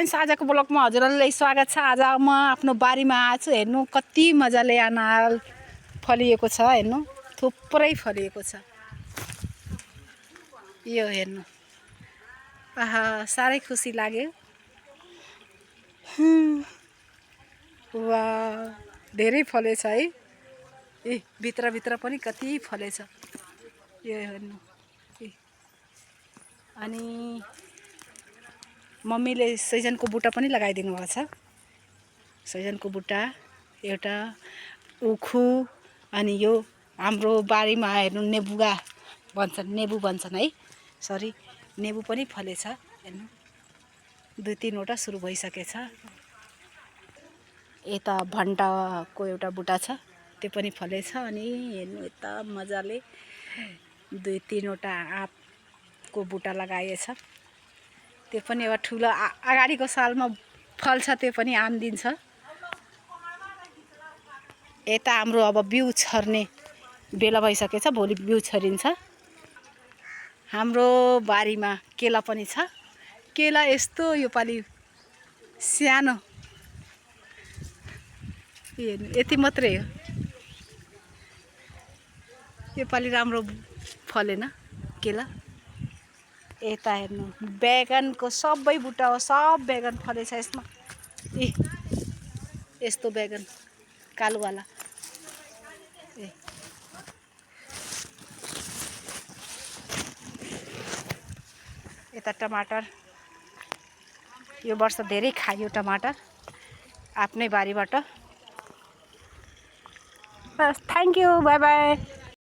Friends, आजको ब्लगमा हजुरहरूलाई स्वागत छ। आज म आफ्नो बारीमा आएको छु। हेर्नु कति मजाले अनार फलिएको छ। हेर्नु थुप्रै फलिएको छ। यो हेर्नु, आहा साह्रै खुसी लाग्यो। वाह, धेरै फलेछ है। ए भित्र पनि कति फलेछ। यो हेर्नु, अनि मम्मीले सैजनको बुट्टा पनि लगाइदिनु भएको छ। सैजनको बुट्टा, एउटा उखु, अनि यो हाम्रो बारीमा हेर्नु नेबुगा भन्छन्, नेबु भन्छन् है, सरी, नेबु पनि फलेछ। हेर्नु 2-3वटा सुरु भइसकेछ। यता भन्टाको एउटा बुट्टा छ, त्यो पनि फलेछ। अनि हेर्नु यता मजाले 2-3वटा आँपको बुट्टा लगाएछ। त्यो पनि अब ठुलो अगाडिको सालमा फल्छ, त्यो पनि आम दिन्छ। यता हाम्रो अब बिउ छर्ने बेला भइसकेछ, भोलि बिउ छरिन्छ। हाम्रो बारीमा केला पनि छ। केला यस्तो योपालि सानो, यति मात्रै हो। योपालि राम्रो फलेन केला। यता हेर्नु बैगनको सबै बुट्टा हो, सब बैगन फलेछ यसमा। यस्तो बैगन कालोवाला। यता टमाटर, यो वर्ष धेरै खायो टमाटर आफ्नै बारीबाट। बस, थ्याङ्क यू, बाई बाई।